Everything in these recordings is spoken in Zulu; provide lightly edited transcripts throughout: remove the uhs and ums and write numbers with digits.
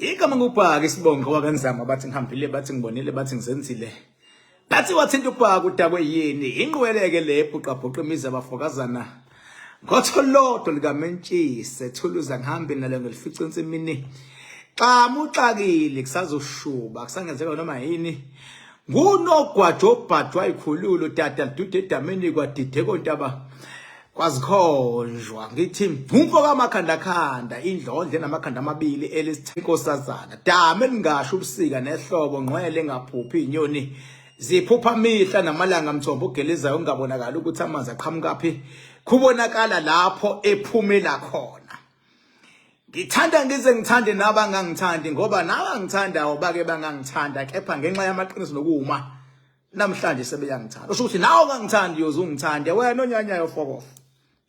Igama ngubhaka isibongo wakanzama bathi ngihambile bathi ngibonile bathi ngizenzile. Bathi wathinta ubhaka udakwe yini inqweleke le bhuqabhuqa imizi abafokazana. Ngotho lodwa likamentshise thuluza ngihambe nalo ngelifica ensimini. Xa muxakile kusazoshuba kusangenzeka noma yini. Ngunogwajo obhajwa ikhululo tata lidude edameni kwadideko ntaba kwazikhonjwa ngithi ngumfo kamakhandakhanda indlondle enamakhanda amabili elesinkosazana dame elingasho ubusika nehlobo ngqwele engaphuphi inyoni ziphupha mihla namalanga mthombo ogelezayo ungabonakala ukuthi amanzi aqhamukaphi kubonakala lapho ephumela khona. Ngithanda ngize ngithande nabangangithandi ngoba nabangithandayo bake bangangithanda kepha ngenxa yamaqiniso nokuma namhlanje sebeyangithanda. Usho ukuthi nawe ungangithandi uyoze ungithande wena onyanyayo fokof.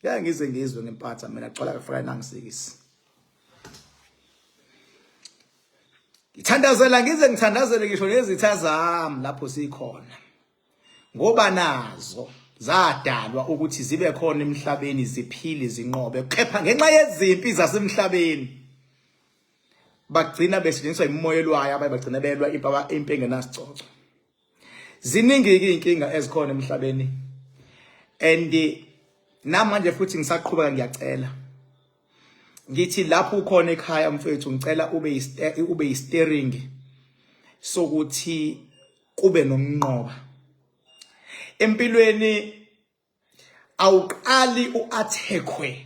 Ngeke ngize ngizwe ngempatha mina gcwala kafika nangisikisi. Ngithandazela ngize ngithandazele ngisho nezitha zami lapho sikhona. Ngoba nazo zadalwa ukuthi zibe khona emhlabeni ziphile zinqobe kepha ngenxa yezimpi zasemhlabeni bagcina besetshenziswa imimoya elwayo abaye bagcina belwa impi impi engenasicoco. Ziningi ke inkinga ezikhona emhlabeni and namanje futhi ngisaqhubeka ngiyacela ngithi lapho ukhona ekhaya mfethu ngicela ube ube yi-steering sokuthi kube nomnqoba empilweni. Awuqali uathekwe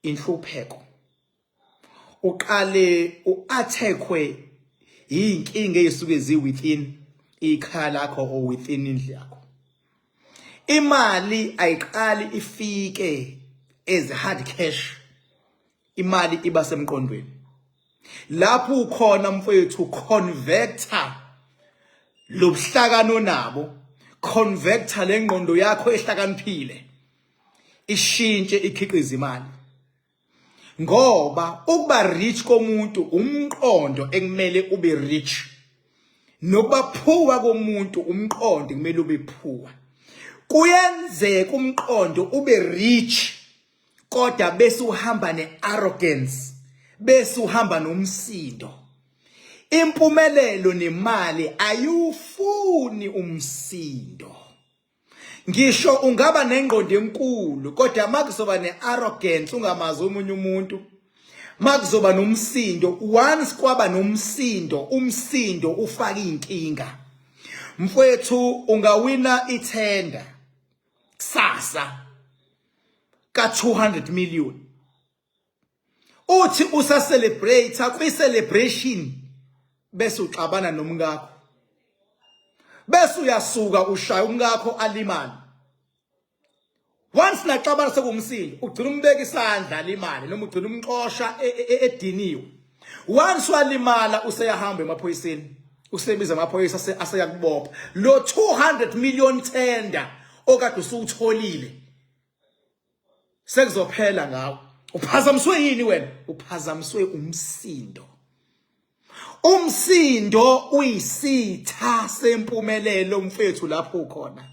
inhlupheko, uqale uathekwe inkinga ezisuke zi within ikhaya lakho or within indlu yakho. Imali ayiqali ifike as hard cash, imali iba semqondweni lapho ukhona mfowethu. Converter lobuhlakani onabo, converter lengqondo yakho ehlakaniphile ishintshe ikhiqiza imali, ngoba ukuba rich komuntu umqondo ekumele ube rich, nokuba poor komuntu umqondo kumele ube poor. Kuyenzeka umqondo ube rich kodwa bese uhamba nearrogance, bese uhamba nomsindo. Impumelelo nemali ayufuni umsindo. Ngisho ungaba nengqondo enkulu kodwa makuzoba nearrogance ungamazi omunye umuntu, makuzoba nomsindo, once kwaba nomsindo, umsindo ufaka inkinga mfowethu. Ungawina ithenda kusasa ka 200 million, uthi usa celebrate kwi celebration bese uxabana nomkakho, bese uyasuka ushaya umkakho alimale. Once naxabana sekumsindo, ugcina umbeka isandla alimale noma ugcina umxosha ediniwe. Once walimala useyahamba emaphoyiseni, usebiza amaphoyisa aseyakubopha. Lo 200 million tender okade usuwutholile sekuzophela ngawo. Uphazamiswe yini wena? Uphazamiswe umsindo. Umsindo uyisitha sempumelelo mfethu lapho ukhona.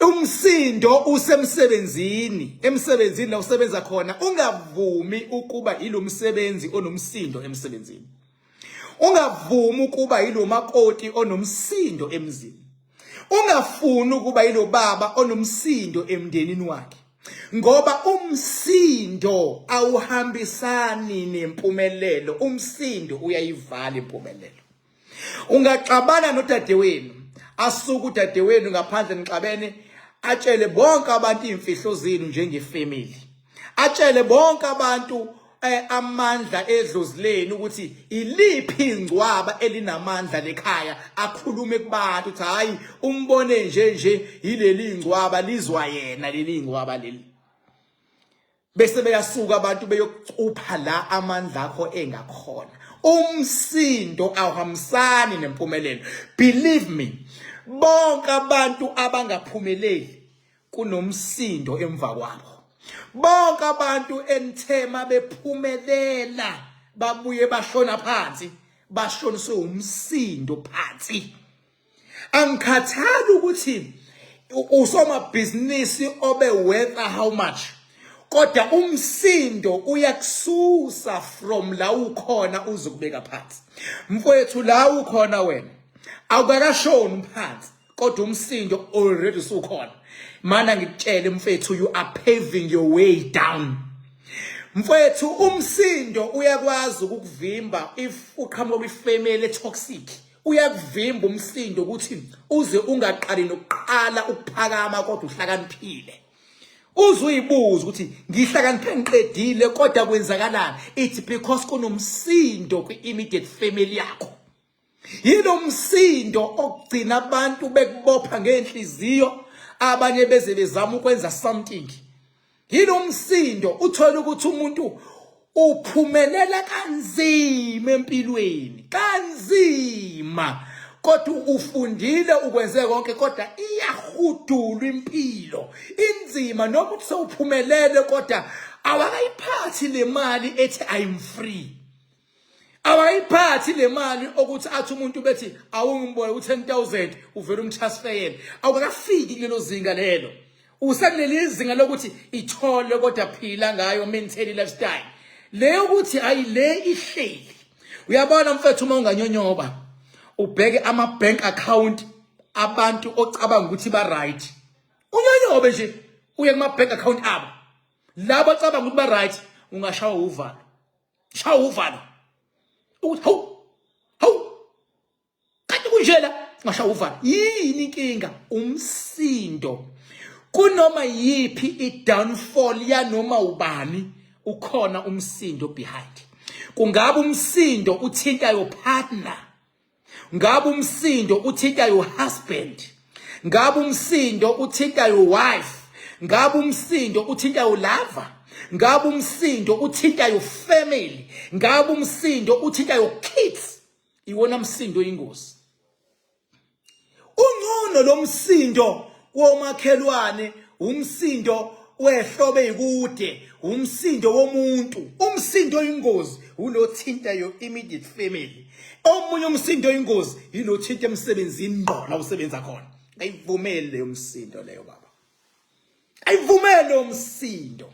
Umsindo usemsebenzini, emsebenzini la usebenza khona, ungavumi ukuba ilomsebenzi onomsindo emsebenzini. Ungavumi ukuba yilomakoti onomsindo emzini. Ungafuni ukuba yilobaba onomsindo emndenini wakhe. Ngoba umsindo awuhambisani nempumelelo, umsindo uyayivala impumelelo. Ungaxabana nodadewenu, asuke udadewenu ngaphandle nixabene, atshele bonke abantu imfihlo zenu njengefamily. Atshele bonke abantu amandla edlozi lenu ukuthi iliphi ingcwaba elinamandla lekhaya, akhulume kubantu ukuthi hayi umbone nje nje yileli ingcwaba lizwa yena leli ingcwaba leli, bese beyasuka abantu beyokucupha la amandla akho engakhona. Umsindo awuhambisani nempumelelo. Believe me, bonke abantu abangaphumeleli kunomsindo emva kwabo. Bonke abantu enithema bephumelela babuye bashona phansi, bashoniswe umsindo phansi. Angikhathali ukuthi usomabhizinisi obe worth how much, Kodwa umsindo uyakususa from la ukhona uzokubeka phansi. Mfowethu, la ukhona wena awukakashoni phansi, kodwa umsindo already usukhona. Mana ngikutshele mfethu, you are paving your way down. Mfethu, umsindo uyakwazi ukukuvimba if uqhamuka kwifamily toxic. Uyakuvimba umsindo ukuthi uze ungaqali nokuqala ukuphakama, kodwa uhlakaniphile. Uze uyibuza ukuthi ngihlakaniphe ngiqedile, kodwa kwenzakalani? It's because kunomsindo kwi-immediate family yakho. Yilo msindo okugcina abantu bekubopha ngenhliziyo, abanye beze bezama ukwenza something. Yilo msindo uthola ukuthi umuntu uphumelela kanzima empilweni, kanzima, kodwa ufundile, ukwenze konke, kodwa iyahudulwa impilo, inzima. Noma uthi sewuphumelele, kodwa awakayiphathi le mali ethi I'm free. Awayiphathi le mali okuthi athi umuntu bethi awungimbone u-10,000 uvela umtransferele. Awukafiki kulelo zinga lelo. Usekuleli zinga lokuthi ithole kodwa phila ngayo, mentally lifestyle leyo, ukuthi ayi le ihleli. Uyabona mfethu, uma unganyonyoba ubheke ama bank account abantu ocabanga ukuthi ba right, unyonyobe nje uye kuma bank account abo labo ocabanga ukuthi ba right, ungashawa uvalo, shawa uvalo ukuthi hawu hawu, kanti kunjela. Ungashawa uvalo. Yini inkinga? Umsindo. Kunoma yiphi i-downfall yanoma ubani, ukhona umsindo behind. Kungabe umsindo uthinta your partner, ngabe umsindo uthinta your husband, ngabe umsindo uthinta your wife, ngabe umsindo uthinta your lover, ngabe umsindo uthinta your family, ngabe umsindo uthinta your kids, iwona msindo ingozi. Ungcono lo msindo womakhelwane, umsindo wehlobo eyikude, umsindo womuntu. Umsindo oyingozi ulo thinta your immediate family. Omunye umsindo oyingozi yilo thinta emsebenzini ngqo la usebenza khona. Ayivumeli leyo msindo leyo, baba, ayivumeli leyo msindo.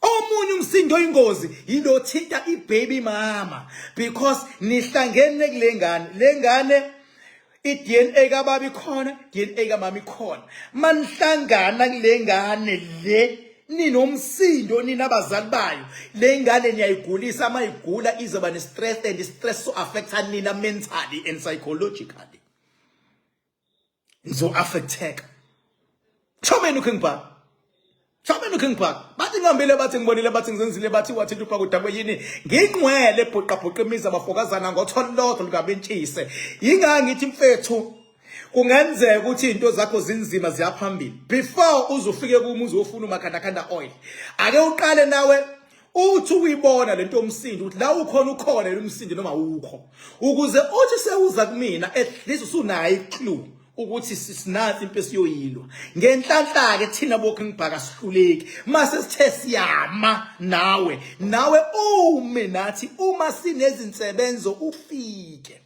Omunye umsindo oyingozi yilo thinta ibaby mama, because nihlangene kule ngane. Le ngane i-DNA kababa ikhona, DNA kamama ikhona. Manihlangana kule ngane le, ninomsindo nina abazali bayo. Le ngane niyayigulisa. Mayigula izoba ne-stress, and i-stress so affecta nina mentally and psychologically, nizo-affecteka. Shomeni uKing Bhaka, shomeni uKing Bhaka. Bathi ngihambile, bathi ngibonile, bathi ngizenzile, bathi wathinta ubhaka udakwe yini. Ngingcwele bhuqabhuqa imizi abafokazana ngotholodwa lukabentshise. Yingaka ngithi mfethu, kungenzeka ukuthi izinto zakho zinzima ziyaphambili. Before uze ufike kuma uzofuna umakhandakhanda oil, ake uqale nawe uthi uyibona lento yomsindo, ukuthi la ukhona ukhona lo msindo noma awukho, ukuze uthi sewuza kumina at least usunayo iclue ukuthi sinansi impi esiyoyilwa. Ngenhlanhla ke thina boKing Bhaka sihluleki. Mase sithe siyama nawe, nawe ume nathi uma sinezinsebenzo ufike,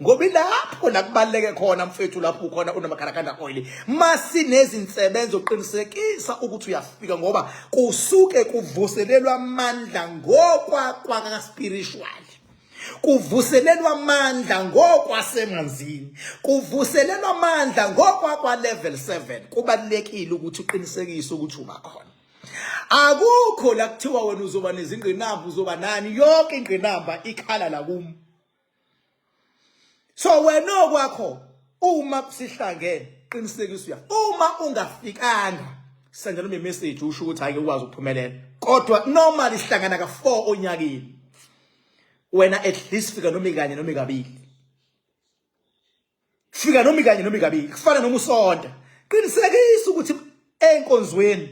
ngoba ilapho la kubaluleke khona mfethu. Lapho ukhona unomakhalakanda oil, masinezinsebenzo qinisekisa ukuthi uyafika, ngoba kusuke kuvuselelwa amandla ngokwa kwaka spiritual, kuvuselelwa amandla ngokwasemanzini, kuvuselelwa amandla ngokwa kwa level 7. Kubalulekile ukuthi uqinisekise ukuthi uba khona. Akukho la kuthiwa wena uzoba nezingqinamba, uzoba nani, yonke ingqinamba ikhala la kum. So wena okwakho, uma sihlangene, qinisekisa uya. Uma ungafikanga, sendela uma message usho ukuthi hayi, ukwazi ukuphumelela. Kodwa normally sihlangana ka4 onyakeni. Wena at least fika noma ikanye noma ikabili, fika noma ikanye noma ikabili. Kufana noma usonta, qinisekisa ukuthi enkonzweni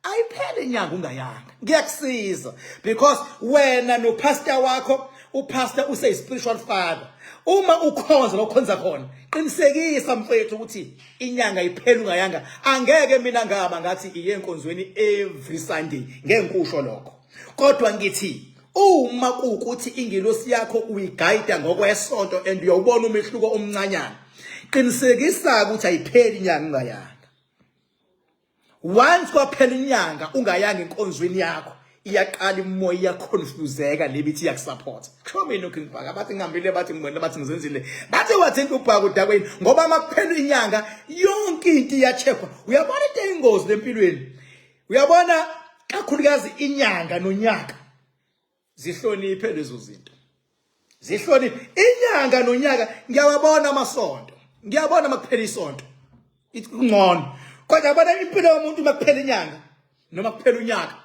ayiphele inyanga ungayanga. Ngiyakusiza because wena no pastor wakho, upastor use spiritual father. Uma ukhonza la ukhonza khona, qinisekisa mfethu ukuthi inyanga iphela ungayanga. Angeke mina ngaba ngathi iye enkonzweni every Sunday, ngeke ngikusho lokho, kodwa ngithi uma kuwukuthi ingilosi yakho uyiguide ngokwesonto and uyawubona umehluko omncanyana, qinisekisa ukuthi ayipheli inyanga ungayanga. Once kwaphela inyanga ungayanga enkonzweni yakho, iyaqala imoya iyaconfuseka le bithi iyakusupport. Kusho mina uKing Bhaka, bathi ngihambile, bathi ngibonile, bathi ngizenzile, bathi wathinta uBhaka udakweni, ngoba makuphela inyanga yonke into iyacheckwa. Uyabona into eyingozi lempilweni, uyabona kakhulukazi inyanga nonyaka, zihloniphe lezo zinto, zihloniphe inyanga nonyaka. Ngiyawabona amasonto, ngiyabona makuphela isonto kungcono, kodwa yabona impilo yomuntu makuphela inyanga noma kuphela unyaka.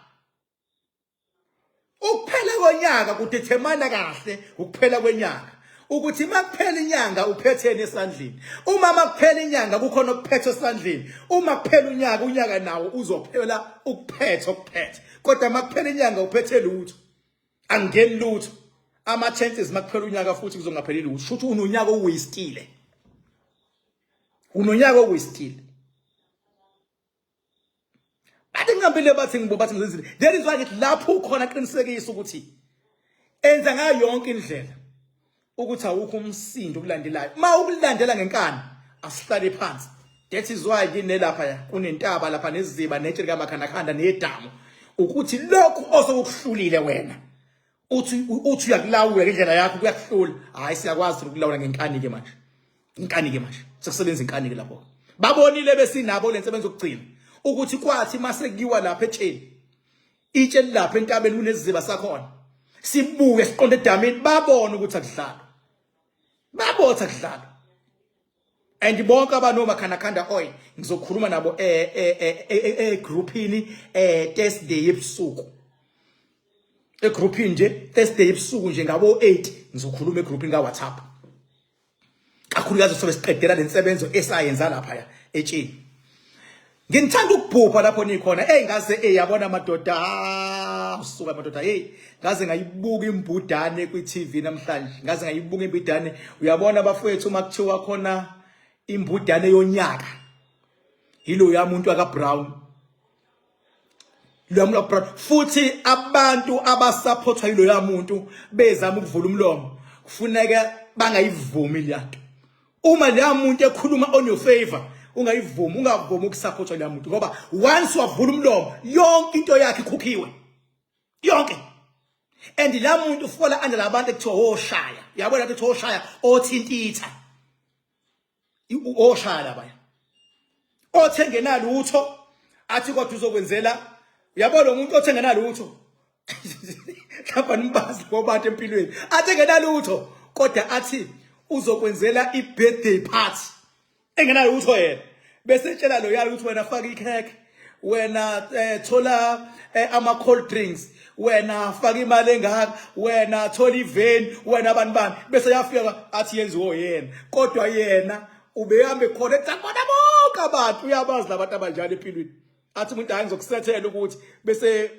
Ukuphela konyaka kudethemana kahle ukuphela kwenyanga, ukuthi makuphela inyanga uphetheni esandleni. Uma makuphela inyanga kukhona okuphethe esandleni. Uma kuphela unyaka, unyaka nawo uzophela ukuphethe okuphethe, kodwa makuphela inyanga uphethe lutho, angeni lutho. Ama chances makuphela unyaka futhi kuzongapheli lutho, shuthi unonyaka owastile, unonyaka owastile. Bathi ngihambile, bathi ngibo, bathi ngizenzile. That is why ngithi lapho ukhona qinisekisa ukuthi enza ngayo yonke indlela ukuthi awukho umsindo okulandelayo. Uma ukulandela ngenkani, asihlale phansi. That is why nginelapha ya kunentaba lapha neziba netshe likamakhandakhanda nedamu, ukuthi lokhu osokuhlulile wena uthi uyakulawula ngendlela yakho, kuyakuhlula. Hayi, siyakwazi ukulawula ngenkani ke manje, inkani ke manje sekusebenza inkani ke lapho. Babonile besinabo lensebenzo yokugcina ukuthi kwathi mase kuyiwa lapha etsheni, itshe lapha entabeni kuneziziba sakhona, sibuke siqonde edamini, babona ukuthi akudlalwa, babotha akudlalwa. And bonke abanomakhanakhanda oil ngizokhuluma nabo egroupini Thursday ebusuku, egroupini nje Thursday ebusuku nje ngabo 8 ngizokhuluma egroupini ka WhatsApp, kakhulukazi sobe siqedela lensebenzo esayenza lapha ya etsheni. Nginithanda ukubhubha lapho nikhona. Hey, ngaze hey, yabona madoda, usuka madoda, hey, ngaze ngayibuka imbudane kwi TV namhlanje, ngaze ngayibuka imbudane. Uyabona bafowethu, uma kuthiwa khona imbudane yonyaka, yilo yamuntu aka Brown, loya muntu Brown. Futhi abantu abasupportwa yiloya muntu bezama ukuvula umlomo, kufuneka bangayivumi leyanto. Uma leya muntu ekhuluma on your favor, ungayivumi, ungavumi ukusupportwa leya muntu, ngoba once wavula umlomo yonke into yakhe ikhukhiwe yonke. And la muntu ufola under labantu ekuthiwa oshaya, uyabona ukuthi oshaya, othintitha, oshaya labaya othe lutho athi kodwa uzokwenzela. Uyabona lo muntu othe ngenalutho lapha, nimbazi ngobantu empilweni, athi ngenalutho kodwa athi uzokwenzela i-birthday party engenalutho yena, bese etshela lo yalo ukuthi wena faka ikhekhe, wena thola ama cold drinks, wena faka imali engaka, wena thola iveni, wena abantu bani. Bese yafika athi yenziwe yena, kodwa yena ubehambe khona ethi bona bonke abantu. Uyabazi labantu abanjalo empilweni, athi umuntu, "Hayi, ngizokusethela ukuthi," bese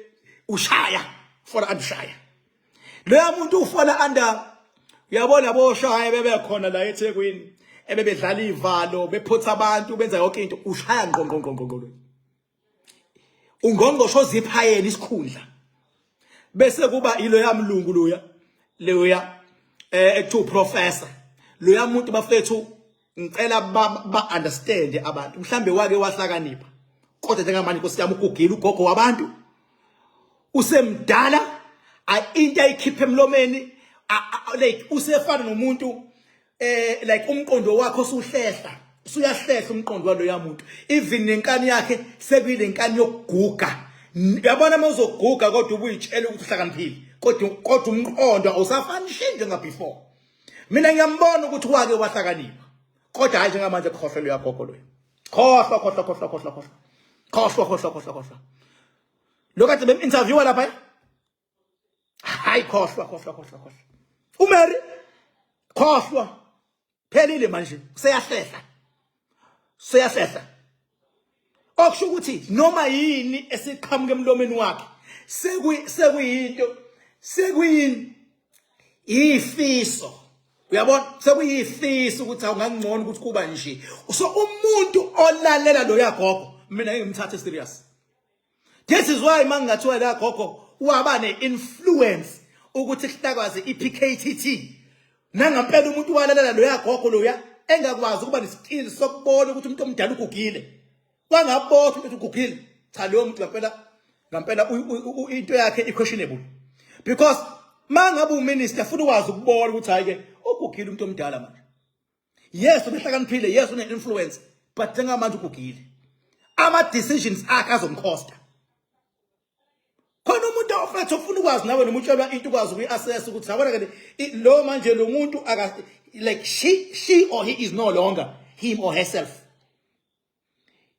ushaya for andishaya loya muntu ufola under. Uyabona boshaya bebekhona la eThekwini, ebebedlala ivalo, bephotha abantu, benza yonke into. Ushaya ngqo ngqo ngqo ngqo, ungqongqosho oziphayela isikhundla. Bese kuba ilo yamlungu loya leya ekuthiwa professor, loya muntu. Bafethu, ngicela ba understand abantu, mhlambe wake wahlakanipha, kodwa njengamanje, Nkosi yami, ugugile ugogo wabantu, usemdala. Into ayikhipha emlomeni, like usefana nomuntu like umqondo wakho usuhlehla, usuyahlehla umqondo waloya muntu. Even nenkani yakhe sekuyile nkani yokuguga. Uyabona uma uzoguga kodwa ubuyitshela ukuthi uhlakaniphile, kodwa umqondo awusafani njenga before. Mina ngiyambona ukuthi wake wahlakanipha, kodwa hayi, njengamanje khohlwa loya gogo loyo, khohlwa, khohlwa, khohlwa, khohlwa, khohlwa, khohlwa, khohlwa, khohlwa, khohlwa lo kade bem-interviewa lapha. Hayi, khohlwa, khohlwa, khohlwa, khohlwa uMary, khohlwa, phelile manje, seyahlehla, seyahlehla. Okusho ukuthi noma yini esiqhamuka emlomeni wakhe sekuyinto, sekuyini, ifiso. Uyabona, sekuyifiso ukuthi awungangcono ukuthi kuba nje. So umuntu olalela loya gogo, mina ngimthathe serious. This is why mangingathiwa la gogo waba ne-influence ukuthi kuhlakwaze i-PKTT, nangampela umuntu walalela loya gogo loya engakwazi ukuba neskill sokubona ukuthi umuntu omdala ugugile. Kwangabotha ukuthi ugugile. Cha, loyo muntu ngampela ngampela into yakhe i-questionable, because mangabe uminister futhi ukwazi ukubona ukuthi hayi ke, ugugile umuntu omdala manje. Yes, ubehlakaniphile, yes, une-influence, but njengamanje ugugile, ama-decisions akhe azomcosta. Khona umuntu ofethu ofuna ukwazi nawe noma utshelwa into, ukwazi ukuyi-assess ukuthi yabona ke lo manje lo muntu aka like she or he is no longer him or herself.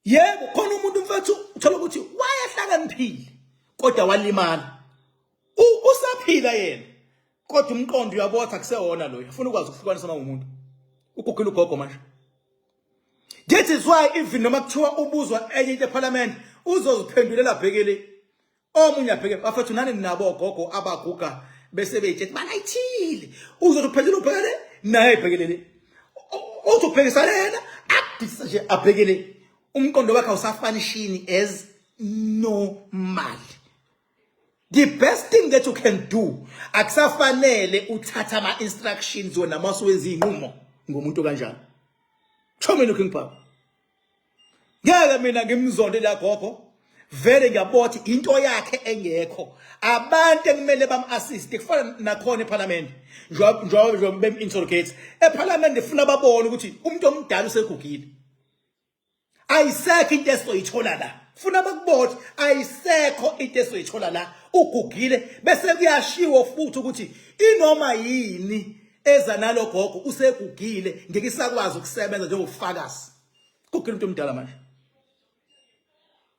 Yebo, khona umuntu mfethu uthola ukuthi wayehlakaniphile kodwa walimala. Usaphila yena kodwa umqondo uyabotha, kusewona loyo. Ufuna ukwazi ukuhlukanisa uma umuntu ugugile, ugogo manje. That is why even noma kuthiwa ubuzwa enye into eParliament, uzoziphendulela bhekele omunye abheke. Bafethu, nani nabo ogogo abaguga bese beyitshethi balayithile, uzothi uphendula ubhekele naye, ebhekelele, uthi ubhekisa lena, akudisa nje, abhekele. Umqondo wakhe awusafunction as normal. The best thing that you can do, akusafanele uthatha ama instructions wena masuwenza inqumo ngomuntu kanjani. Show me looking power. Ngeke mina ngimzonde la gogo, vele ngiyabona into yakhe engekho. Abantu ekumele bam-assist, kufana nakhona eParliament, njengoba bem-interrogate eParliament, ifuna babone ukuthi umuntu omdala usegugile, ayisekho into esizoyithola la. Funa bakubone, ayisekho into esizoyithola la, ugugile. Bese kuyashiwo futhi ukuthi inoma yini eza nalo gogo usegugile, ngeke isakwazi ukusebenza njengobufakazi. Gugile umuntu omdala manje,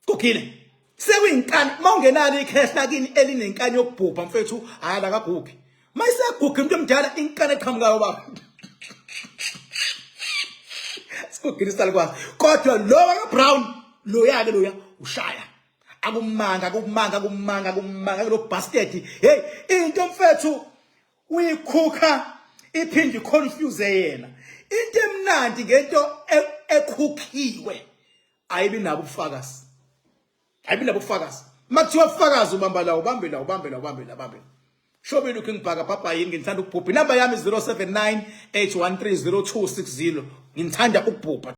gugile, sekuyinkani. Mawungenalo ikhehla kini elinenkani yokubhubha mfethu, hayi, akagugi. Mayiseguga umuntu omdala, inkani eqhamukayo baba, sigugile isalukwazi. Kodwa lo waka Brown loya ke, loya ushaya akumanga, akumanga, akumanga, akumanga lo bastard. Hey, into mfethu uyikhukha iphinde confuse yena. Into emnandi ngento ekhukhiwe, ayibi nabo ubufakazi, ayibi nabo ubufakazi. Makuthiwa ubufakazi, ubamba la, ubambe la, ubambe la, ubambe la, ubambe la. Shobe looking bhaka papa yini. Ngithanda ukubhubha. Inamba yami 079 813 0260. Ngithanda ukubhubha.